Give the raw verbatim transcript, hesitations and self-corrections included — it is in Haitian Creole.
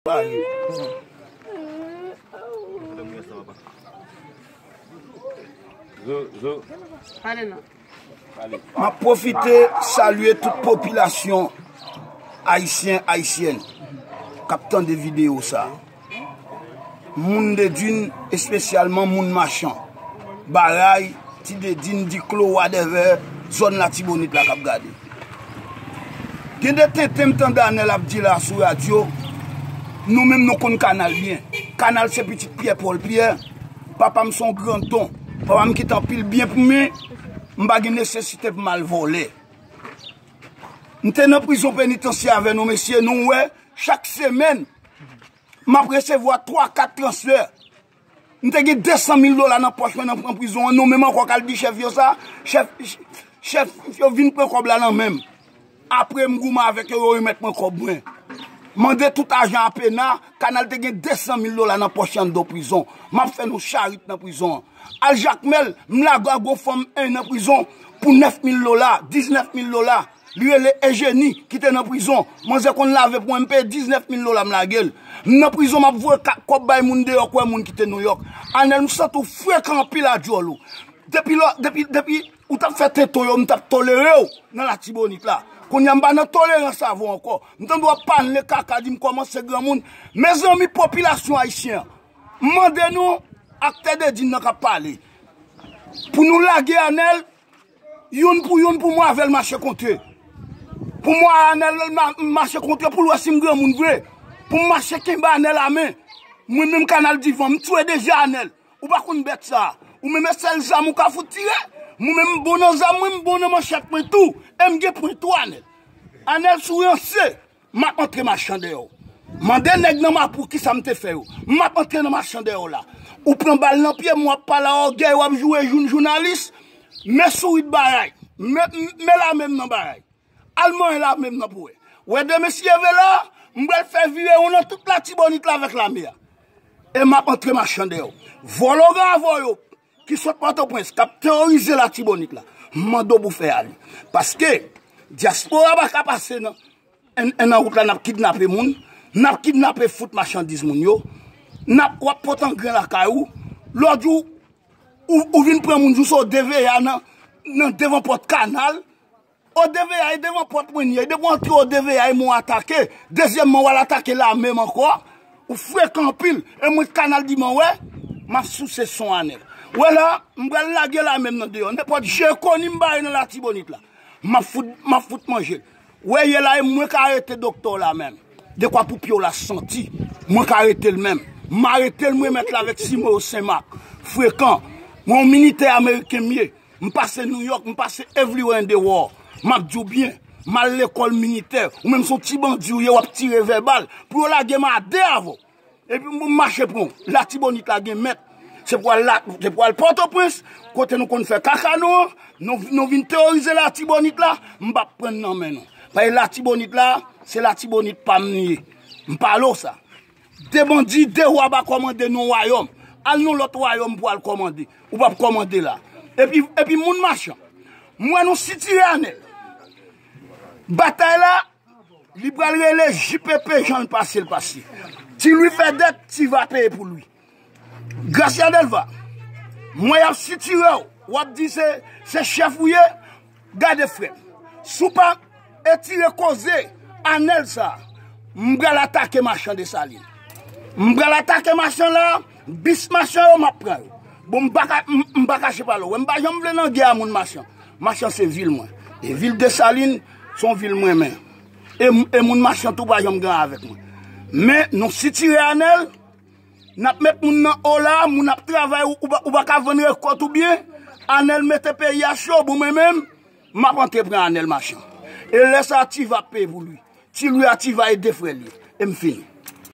M ap pwofite salye tout popilasyon ayisyen, ayisyèn k ap tande videyo sa. Moun Dedin, espesyalman moun Machan, Baray, Ti Dedin, Diklo, whatever, zòn Latibonit la k ap gade. Gen de tenten m tande Anèl ap di la sou radyo, nou menm nou konn Kanal byen. Kanal se pitit Pyè Pòl Pyè, papa m se yon gran don, papa m kite anpil byen pou mwen, m pa gen nesesite pou m al vòlè. M te nan prizon penitansye avè nou mesye, nou wè, chak semèn, m ap resevwa twa, kat transfè. M te gen de san mil dola nan pòch mwen nan pran prizon an, nou menm ankò k al di chèf yo sa, chèf, chèf yo vin pran kòb la nan men m. Apre m goumen avèk yo, yo remèt mwen kòb mwen. Mande tout ajan a pena, Kanal te gen de san mil dola nan pòch anndan prizon. M ap fè nou charit nan prizon an. Al Jakmèl, m lage a gon fanm en nan prizon pou nèf mil dola, diznèf mil dola. Li rele Ejeni, ki te nan prizon. Manzè konn lave pou mwen, m peye diznèf mil dola, m lage l. M nan prizon, m ap voye ka-, kòb bay moun deyò, kwè moun ki te Nouyòk. Anèl, m santi w frekan anpil a djòl ou. Depi lò, depi, depi ou t ap fè tento yo, m t ap tolere w nan Latibonit la. Kounye a, m pa nan tolerans avè w ankò. M tande w ap pale kaka, di m kòmanse granmoun. Mezanmi, popilasyon ayisyen an, m mande nou, aktè Dedin nan k ap pale, pou nou lage Anèl, youn pou youn pou mwen avè l mache kontre. Pou mwen Anèl ma-, mache kontre pou l wè si m granmoun vre. Pou m mache kenbe Anèl a men. Mwen menm Kanal Divan, m tchwe deja Anèl. Ou pa konn bèt sa. Ou menm e sèl zam ou ka fout tire. Mwen menm m bon nan zam mwen, m bon nan manchèt mwen tou. E m gen pwen tou Anèl. Anèl si w ranse. M ap antre machan dèyè w. Mande nèg nan Mapou kisa m te fè yo. M ap antre nan machan dèyè w la. Ou pran bal nan pye m, w ap pale a ògèy, w ap joure joun jounalis. Men sourit Baray. Men, men lame m nan Baray. Al manyen lame m nan pou wè. Wè de mesye vre la, m pral fè virewon nan tout Latibonit la avèk lame a. E m ap antre machan dèyè w. Vòlò gran avè w yo, ki sot Pòtoprens, k ap teworize Latibonit la, m mande w pou fè ale. Paske dyaspora pa ka pase nan, en, en nan wout la, n ap kidnape moun, n ap kidnape fout machandiz moun yo, n ap, w ap pot angren lakay ou, lòt jou, ou, ou vin pran moun jous o D V A nan, nan devan pòt Kanal, o D V A, e devan pòt mwen li ye. Depi w antre o D V A, e mwen w atake. Dezyèmman, w al atake lame m ankò. Ou frekan anpil. E mwen Kanal Divan wè, m ap souse son Anèl. Wè la, m pral lage lame m nan deyò. Nenpòt je koni m bare nan Latibonit la, m ap fout, m ap fout manje l. Wè ye la, e mwen ka arete doktè w la menm. Dekwa pou pye w la santi. Mwen ka arete l menm. M arete l, m remèt l avèk Simeo Senmak. Frekan. Mwen yon militè ameriken m ye. M pase Nouyòk, m pase everywhere in the world. M ap di w byen, m al lekòl militè. Ou menm se yon ti bandi ou ye, w ap tire vèbal. Pou yo lage m a de avè w. Epi m mache pran w. Latibonit la gen mèt. Se pou al la, se pou al Pòtoprens, kote nou konn fè kaka nou an. Nou, nou vin teworize Latibonit la, m p ap pran n nan men nou. Paske Latibonit la, se Latibonit pa m li ye. M pale w sa. De bandi, de wa pa kòmande nan wayòm. Al nan lòt wayòm pou al kòmande. Ou p ap kòmande la. Epi, epi moun machan. M wè nou sitire Anèl. Batay la, li pral rele J P P jan l pase l pase. Ti Lwi fè dèt, Ti Va peye pou Lwi. Gracia Delva, m wè y ap sitire w, w ap di se, se chèf ou ye, gade frè m. Si w pa etire koze Anèl sa, m pral atake machan Desalin. M pral atake machan la, bis machan yo, m ap pran yo. Bon, m pa ka, m, m pa kache pale w. M pa janm vle nan gè a moun machan. Machan se vil mwen. E vil Desalin, se yon vil mwen renmen. E, e moun machan tou pa janm gen avèk mwen. Men, nou sitire Anèl, n ap met moun nan o la, moun ap travay, ou, ou pa, ou pa ka vann rekòt ou byen. Anèl mete peyi a cho, bon mwen menm, m ap antre pran Anèl machan. E lè sa a, Ti Va ap peye pou Lwi. Ti Lwi a Ti Va e de frè l ye. E m fini.